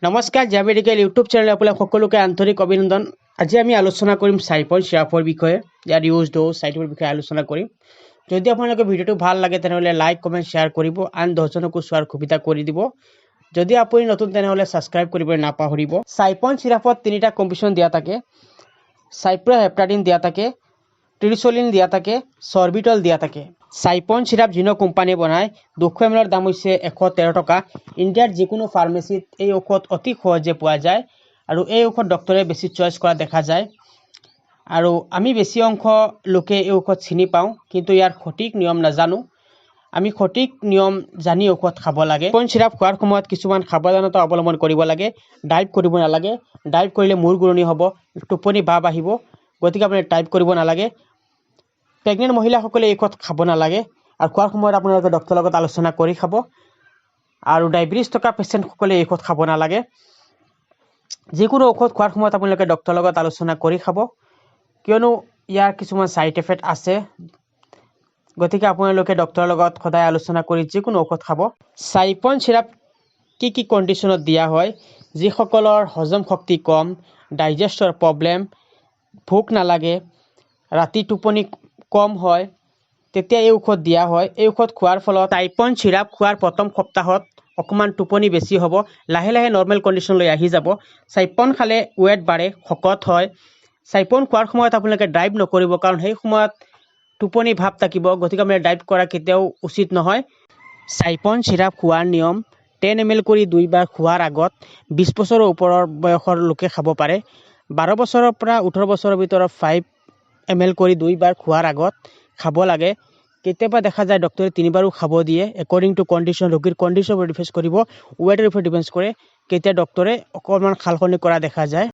নমস্কাৰ, জিয়া medical YouTube চেনেলে আপোনাক সকলোকে আন্তৰিক অভিনন্দন। আজি আমি আলোচনা কৰিম চাইপন চিৰাপৰ বিষয়ে। ইয়াৰ ইউজ, ড'জ, চাইডৰ বিষয়ে আলোচনা কৰিম। যদি আপোনালোকে ভিডিঅ'টো ভাল লাগে, তেনেহ'লে লাইক, কমেণ্ট, শ্বেয়াৰ কৰিব, আন 10জনকো চোৱাৰ সুবিধা কৰি দিব। যদি আপুনি নতুন, তেনেহ'লে ছাবস্ক্ৰাইব কৰিবলৈ নাপাহৰিব। চাইপন চিৰাপত তিনিটা কম্বিনেশ্যন দিয়া থাকে। চাইপ্ৰহেপ্টাডিন দিয়া থাকে, ট্ৰিচলিন দিয়া থাকে, চৰ্বিটল দিয়া থাকে। চাইপন চিৰাপ জিনো কোম্পানীয়ে বনায়। 200 এম এলৰ দাম হৈছে 113 টকা। ইণ্ডিয়াৰ যিকোনো ফাৰ্মাচীত এই ঔষধ অতি সহজে পোৱা যায় আৰু এই ঔষধ ডক্তৰে বেছি চইচ কৰা দেখা যায় আৰু আমি বেছি অংশ লোকে এই ঔষধ চিনি পাওঁ, কিন্তু ইয়াৰ সঠিক নিয়ম নাজানো। আমি সঠিক নিয়ম জানি ঔষধ খাব লাগে। চাইপন চিৰাপ খোৱাৰ সময়ত কিছুমান সাৱধানতা অৱলম্বন কৰিব লাগে। ড্ৰাইভ কৰিব নালাগে। ড্ৰাইভ কৰিলে মূৰ ঘূৰণি হ'ব, টোপনি ভাৱ আহিব, গতিকে আপুনি ড্ৰাইভ কৰিব নালাগে। প্ৰেগনেণ্ট মহিলাসকলে এই ঔষধ খাব নালাগে আৰু খোৱাৰ সময়ত আপোনালোকে ডক্তৰৰ লগত আলোচনা কৰি খাব। আৰু ডায়েবেটিছ থকা পেচেণ্টসকলে এই ঔষধ খাব নালাগে। যিকোনো ঔষধ খোৱাৰ সময়ত আপোনালোকে ডক্তৰৰ লগত আলোচনা কৰি খাব, কিয়নো ইয়াৰ কিছুমান ছাইড এফেক্ট আছে। গতিকে আপোনালোকে ডক্তৰৰ লগত সদায় আলোচনা কৰি যিকোনো ঔষধ খাব। চাইপন চিৰাপ কি কি কণ্ডিশ্যনত দিয়া হয়? যিসকলৰ হজম শক্তি কম, ডাইজেষ্টৰ প্ৰব্লেম, ভোক নালাগে, ৰাতি টোপনি কম হয়, তেতিয়া এই ঔষধ দিয়া হয়। এই ঔষধ খোৱাৰ ফলত, টাইপন চিৰাপ খোৱাৰ প্ৰথম সপ্তাহত অকণমান টোপনি বেছি হ'ব, লাহে লাহে নৰ্মেল কণ্ডিশ্যনলৈ আহি যাব। চাইপন খালে ৱেট বাঢ়ে, শকত হয়। চাইপন খোৱাৰ সময়ত আপোনালোকে ড্ৰাইভ নকৰিব, কাৰণ সেই সময়ত টোপনি ভাৱ থাকিব, গতিকে আপুনি ড্ৰাইভ কৰা কেতিয়াও উচিত নহয়। চাইপন চিৰাপ খোৱাৰ নিয়ম: 10 এম এল কৰি দুইবাৰ খোৱাৰ আগত 20 বছৰৰ ওপৰৰ বয়সৰ লোকে খাব পাৰে। 12 বছৰৰ পৰা 18 বছৰৰ ভিতৰত 5 এম এল কৰি দুইবাৰ খোৱাৰ আগত খাব লাগে। কেতিয়াবা দেখা যায় ডক্তৰে তিনিবাৰো খাব দিয়ে, একৰ্ডিং টু কণ্ডিশ্যন। ৰোগীৰ কণ্ডিশ্যনৰ ওপৰত ডিপেণ্ড কৰিব, ৱেটৰ ওপৰত ডিপেণ্ড কৰে, কেতিয়া ডক্তৰে অকণমান সালসলনি কৰা দেখা যায়।